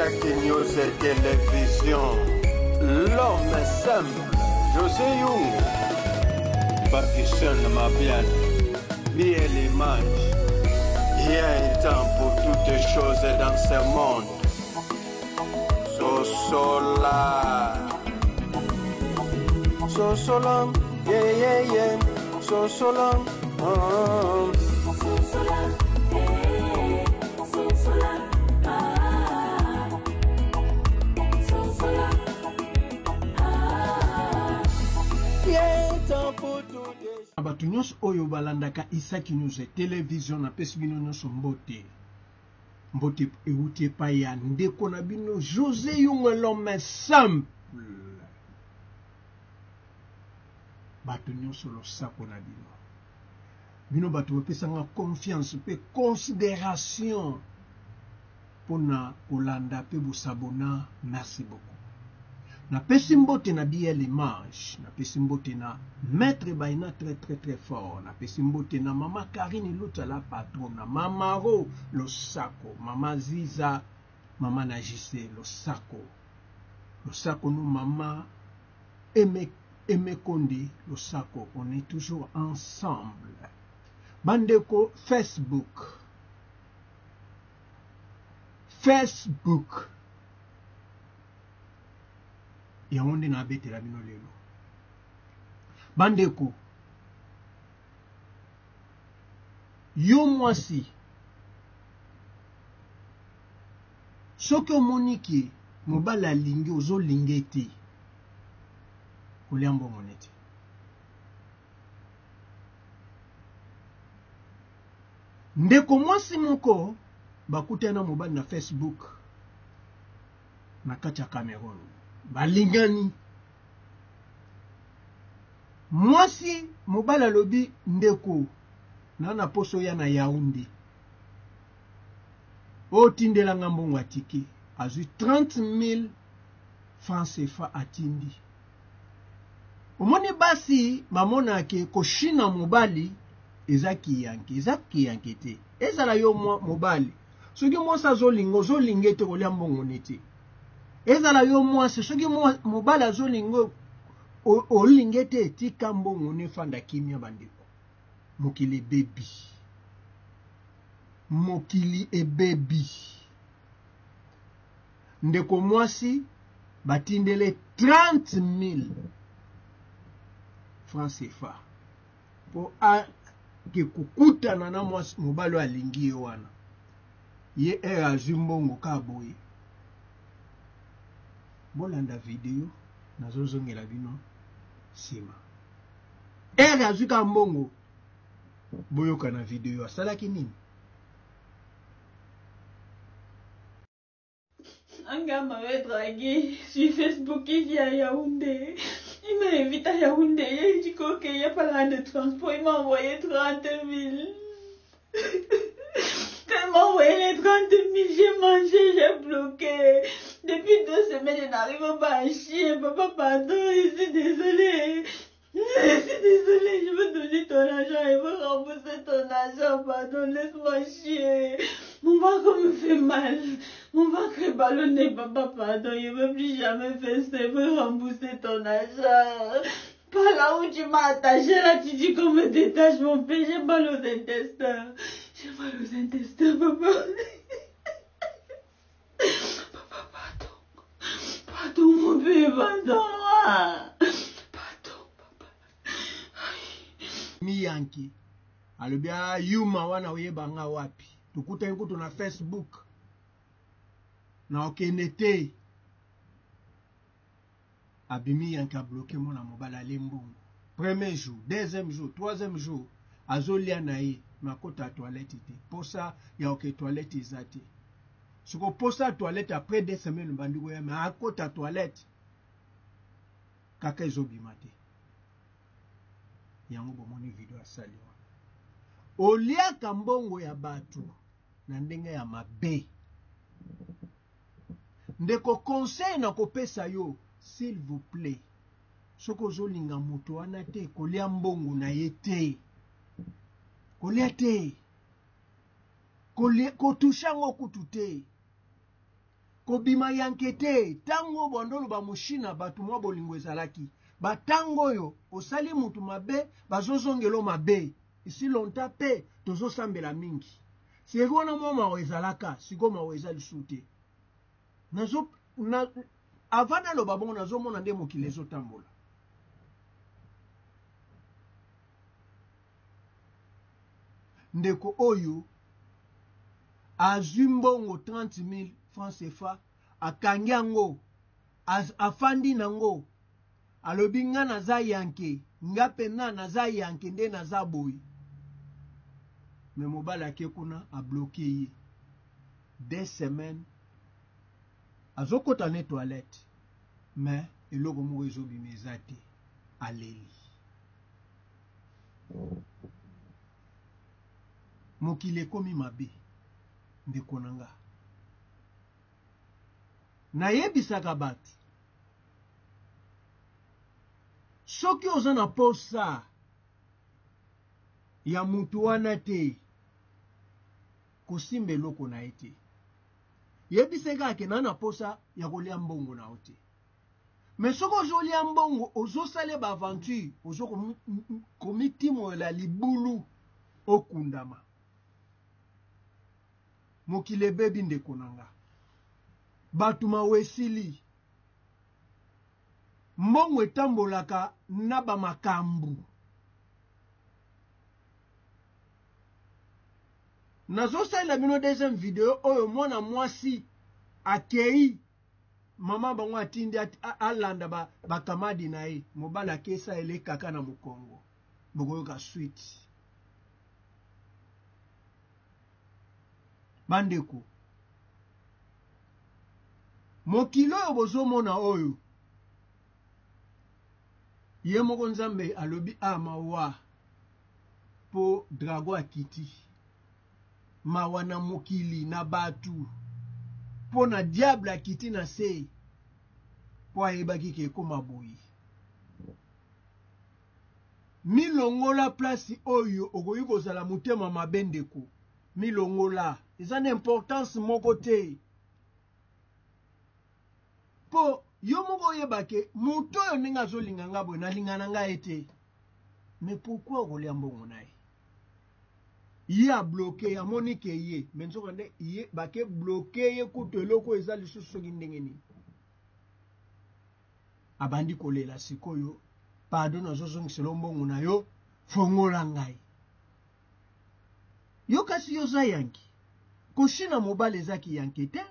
Isaac News Télévision. L'homme simple, José Young. Papison Mabian, Miel Image. Il y a un temps pour toutes choses dans ce monde. Sosola. Sosola, yeah, yeah, yeah. Sosola, oh. Sosola, eh, sosola, ah. Sosola, ah. Il y a un temps pour toutes Na bato nyonso oyo balandaka Isaki News Television, napesi bino nyonso mbote. Mbote euti epai ya ndeko na bino Jose Yung, l'homme simple. Bato nyonso losako na bino. Bino bato bopesanga confiance mpe consideration mpona kolanda mpe bosabona. Merci beaucoup. Napesi mbote na BL Image, napesi mbote na Maître Baina très très très fort, napesi mbote na Mama Karine Luta la patrona, Mama Ro losako, Mama Ziza, Mama na JC losako. Losako no Mama Aimé Aimé Konde losako, on est toujours ensemble. Bandeko Facebook. Facebook yango nde nabetela bino lelo bandeko. Yo mwasi, soki omoni ke mobali alingi, ozolinga te, kolia mbongo neti ndeko mwasi moko bakutani na mobali na Facebook na kati ya Cameroun, balingani. Mwasi mobali alobi, ndeko na na poso ya na Yaounde, otindelanga mbongo ya ticket. Azwi 30 000 francs CFA atindi. Omoni basi bamonake koshina mobali eza kiyanke, eza kiyanke te. Ezala yo mobali, soki mwasi azolinga, ozolinga ete kolia mbongo neti. Ezala yo mwasi, soki mobali azolinga, olinga ete etika mbongo nefanda kimia. Bandeko, mokili ebebi, mokili ebebi. Ndeko mwasi batindele 30 000 francs CFA po ake kokutana na mwasi mobali oyo alingi ye wana. Ye ere azwi mbongo kaka boye. Bolanda video, nazozongela bino nsima. Ere azwi kaka mbongo, boyoka na video asalaki nini. Un gars m'avait dragué sur Facebook, il vit à Yaoundé. Il m'a invité à Yaoundé. Il dit ok, il n'y a pas l'argent de transport. Il m'a envoyé 30 000. Quand il m'a envoyé les 30 000, j'ai mangé, j'ai bloqué. Depuis 2 semaines, je n'arrive pas à chier. Papa, pardon, je suis désolée. Je suis désolée, je veux donner ton argent, je veux rembourser ton argent, pardon, laisse-moi chier. Mon ventre me fait mal. Mon ventre est ballonné, papa, pardon, je ne veux plus jamais faire ça, je veux rembourser ton argent. Par là où tu m'as attaché, là, tu dis qu'on me détache mon pied, j'ai mal aux intestins. J'ai mal aux intestins, papa. Papa, pardon. Pardon, mon père, pardon. Pardon, papa. Miyanki alobi a yuma wana oyebanga wapi, tokutani kutu na Facebook na okende te. Abimi yanki abloke mwana mobali ale mbongo. Premier jour, deuxième jour, troisième jour, azolia na ye makota ya toilette te. Posa ya oke toilette eza te. Siko posa ya toilette après 2 semaines bandi koya, mais akota toilette kaka ezobima te. Yango bomoni video asali wana. Oliaka mbongo ya bato na ndenge ya mabe. Ndeko, conseil na kopesa yo, s'il vous plaît, soki ozolinga moto wana te, kolia mbongo na ye te. Kolia te. Kotusha yango kutu te. Kobima yanke te. Tango bwando oloba mushina batu mwa bolingo ezalaki. Ba tango oyo osali mutu mabe bazozongelo mabe. Esi longtemps pe tozosambela mingi. Serie wana mwa mawa ezalaka, sikoyo mawa eza lisusu te. Nazo na avant naloba bongo nazomona nde mokili ezotambola. Ndeko oyo azwi mbongo 30.000 francs CFA akangi yango afandi nango alobi nga naza yanke nga pena naza yanke nde naza boye me mobali ake kuna abloke ye des semaines azokota ne toilette me eloko moko ezobima eza te aleli Mokili ekomi mabe ndeko na nga. Nayebisaka batu soki oza na posa ya mutu wana te kosimba eloko na ye te. Yebisa ye kaka ke na na posa ya kolia mbongo na yo te. Mais soki ozolia mbongo ozosala ba aventure ozo komitimolela libulu okundama. Mokili ebebi ndeko na nga. Bato mawa esili. Mbongo etambolaka na ba makambu. Nazosalela bino deuxième video oyo mwana mwasi akei Maman bango atindi alanda ba bakamadi na ye mobali akesa ele kaka na mokongo bokoyoka suite bandeko mokili oyo bozomona oyo ye moko nzambe alobi a ah, mawa po dragon akiti Mawa na mokili na batu po na diable akiti na se po ayebaki ke ekoma boye. Milongola place oyo okoki kozala motema mabe ndeko. Milongola eza na importance moko te. Po yo moko oyeba ke moto oyo ndenge azolinga nga boye nalinga na nga ye te. Mais pourquoi okolia mbongo na ye? Ye a bloque amoni ke ye mais nzoka nde ye bake bloque ye kutu eloko eza lisusu soki ndenge nini abandi kolela sikoyo pardon nazozongisela mbongo na yo fongola ngai yo kasi yo oza yanki koshina mobali eza kiyanke te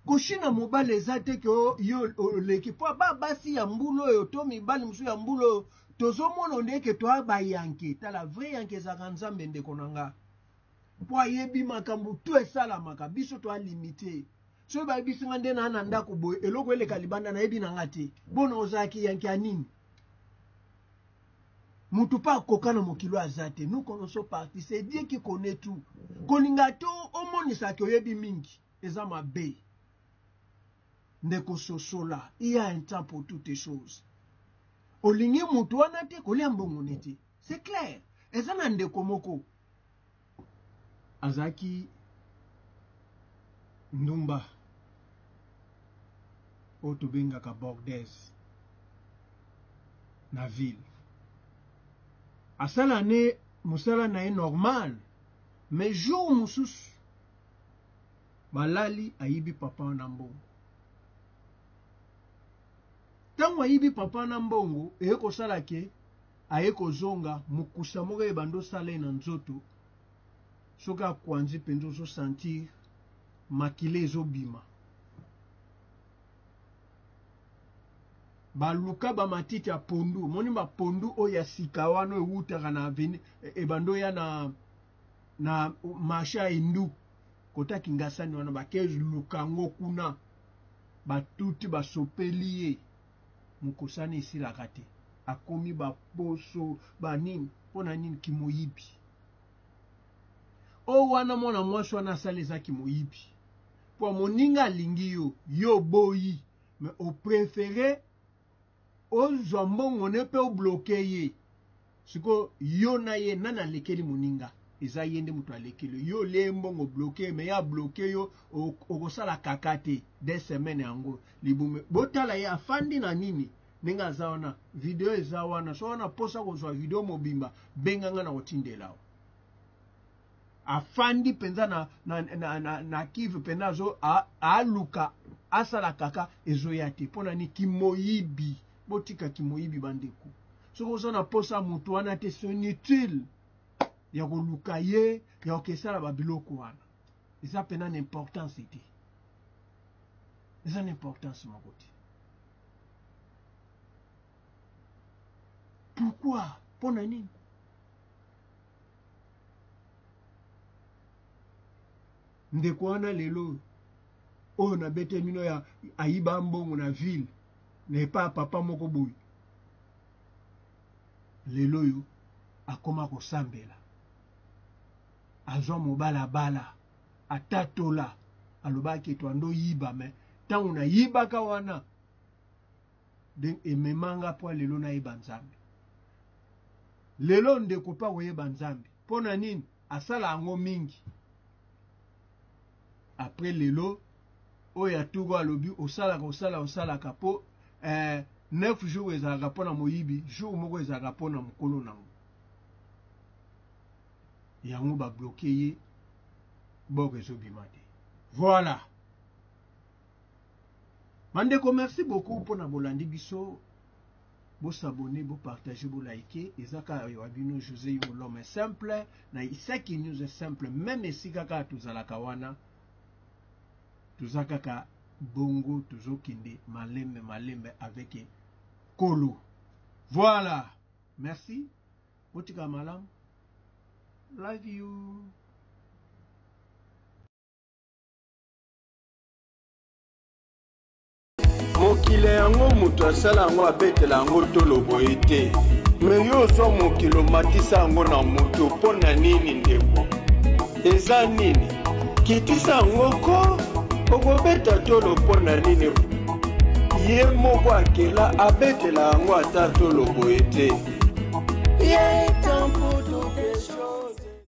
Koshina mobali eza te ke yo oleki po ba basi ya mbula oyo to mibali mosusu ya mbula oyo tozomona onde ke toa bayanke tala vrai yanke ezalaka nzambe ndeko na nga po ayebi makambo tu esalamaka biso toa limite soki bayebisi nga nde naa na ndako boye eloko eleka libanda nayebi na nga te bona ozalaki yanke ya nini mutu pe akoka na mokili oyo aza te nous connaissons parti c'est Dieu qui connaît tout kolinga te omonisa ke oyebi mingi eza mabe ndeko sosola il y a un temps pour toutes choses olingi mutu wana te kolia mbongo ne te c'est clair eza na ndeko moko azalaki ndumba oyo tobengaka bordes na ville asala ne mosala na ye normal mais jour mosusu Balali ayibi papa wana mbongo. Tango ayibi papa wana mbongo eye kosala ke aye kozonga mokusa moko ebanda osala ye na nzoto soki akwanzi mpenza ozo sentir makila ezobima. Baluka ba matiti ya pondu, omoni ba pondu oyo ya sika wana ewutaka na avenue ebanda oya na na marché ya Hindu kota Kingasani wana bake luka yango kuna batuti basopeli ye mokosani esilaka te akomi baposo banini mpo na nini kimoyibi oyo wana mwana mwasi wana asali eza kimoyibi mpo moninga alingi yo yo oboyi me oprefere ozwa mbongo ne mpe obloke ye sikoyo yo na ye nani alekeli moninga eza ye nde moto alekeli yo olie mbongo bloke me ye abloke yo okosala kaka te de semaine yango libume botala ye afandi na nini ndenge aza wana video eza wana so wana mposa kozwa video mobimba benga nga na kotindela yo afandi mpenza na, na, na, na, na kive mpenza azo aluka asala kaka ezoya te mpo na nini kimoyibi botika kimoyibi bandeko soki oza na mposa moto wana te c'est inutile ya koluka ye ya kokesala babiloko wana eza mpena na importance te eza na importance moko te pourquoi mpo na nini ndeko wana lelo oyo nabeteli bino ya ayiba mbongo na ville na epai ya papa moko boye lelo oyo akoma kosambela azwa mobali abala atatola alobaki ete ando yiba me ntango nayibaka wana de emema nga mpo lelo nayeba nzambe lelo ndeko mpe akoyeba nzambe mpo na nini asala yango mingi apres lelo oyo ya tour alobi osalaka osala osalaka mpo eh, 9 jours ezalaka mpo na moyibi jour moko ezalaka mpo na mokolo nango yango babloke ye bor ezobima te voilà bandeko merci beaucoup mpo na bolandi biso bosabone bopartage bolike eza kaka ya bino josé yo l'homme simple na isaki news simple meme esika kaka tozalaka wana toza kaka bongo tozokende malembe malembe avec kolo voilà merci botika malamu love you Mokili yango moto asala yango abetela yango tolo boye te me yo ozwa mokili omatisa yango na moto mpo na nini ndeko eza nini kitisa yango ko okobeta tolo mpo na nini ye moko akela abetela yango ata tolo boye te. Ye tampo.